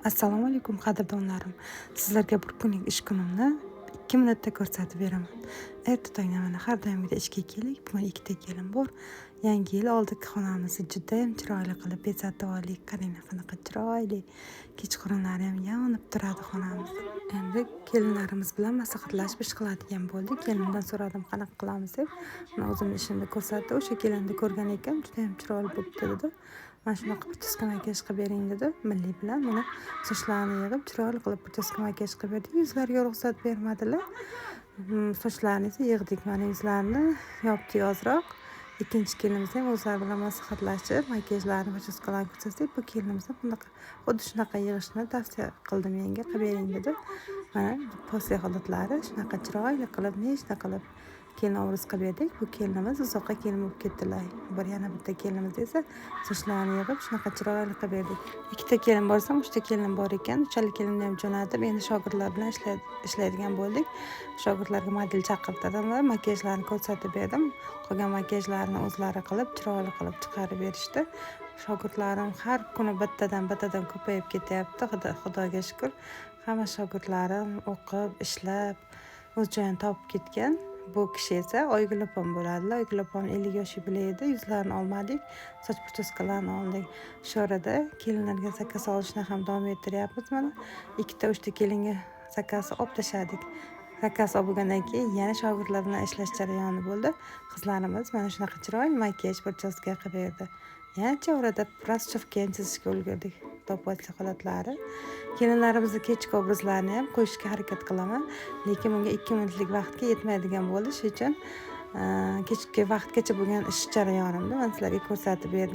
Assalomu alaykum, qadrdonlarim. Sizlarga bir kunlik ish kunimni 2 minutda ko'rsatib beraman. Erta tongdan mana har doimgidek ishga keldik. Bugun ikkita kelin bor. Yangi yil oldi xonamizni judayam chiroyli qilib bezatib oldik. Qaranglar, qanaqa chiroyli. Kechqurunlari ham yonib turadi xonamiz. Endi kelinlarimiz bilan maslahatlashib ish qiladigan bo'ldik. Kelinimdan so'radim, qanaqa qilamiz deb. Mana, o'zimni ishimni ko'rsatdi. O'sha kelinni ko'rgan ekan, judayam chiroyli bo'libdi dedi. Mana shunaqa прическа, makiyaj qilib bering dedi. Milliy bilan mana sochlarini yig'ib, chiroyli qilib прическа, makiyaj qilib berdik. Yuzlariga ruxsat bermadilar. Sochlarini esa yig'dik. Mana, yuzlarini yopdik ozroq. Ikkinchi kelinimiz ham o'zlari bilan maslahatlashib, makiyajlarini, прическа larni ko'rsatsak, bu kelinimiz ham bunaqa, xuddi shunaqa yig'ishni tavsiya qildim, menga qilib bering dedi. Mana, после holatlari shunaqa chiroyli qilib, нежно qilib kelin obraz qilib berdik. Bu kelinimiz uzoqqa kelin bo'lib ketdilar. Bir yana bitta kelinimiz esa sochlarini yig'ib, shunaqa chiroyli qilib berdik. Ikkita kelin borsam, uchta kelin bor ekan. Uchala kelinni ham jo'natib, endi shogirdlar bilan ishlaydigan bo'ldik. Shogirdlarga model chaqirtirdim va makiyajlarni ko'rsatib berdim. Qolgan makiyajlarni o'zlari qilib, chiroyli qilib chiqarib berishdi. Shogirdlarim har kuni bittadan bittadan ko'payib ketyapti. Xudoga shukur, hamma shogirdlarim o'qib, ishlab, o'z joyini topib ketgan. Bu kishi esa Oygul opam bo'ladilar. Oygul opam 50 yosh yubiley edi. Yuzlarini olmadik, soch прическа larini oldik. Shu orada kelinlarga заказ olishni ham davom ettiryapmiz. Mana, ikkita, uchta kelinga заказ olib tashladik. Заказ olib bo'lgandan keyin yana shogirdlar bilan ishlash jarayoni bo'ldi. Qizlarimiz mana shunaqa chiroyli makiyaj, прическа qilib berdi. Yancha orada растушёвка ham chizishga ulgurdik. После holatlari. Kelinlarimizni kechki obrazlarini ham qo'yishga harakat qilaman, lekin bunga 2 minutlik vaqtga yetmaydigan bo'ldi. Shuning uchun kechki vaqtgacha bo'lgan ish jarayonimni man sizlarga ko'rsatib berdim.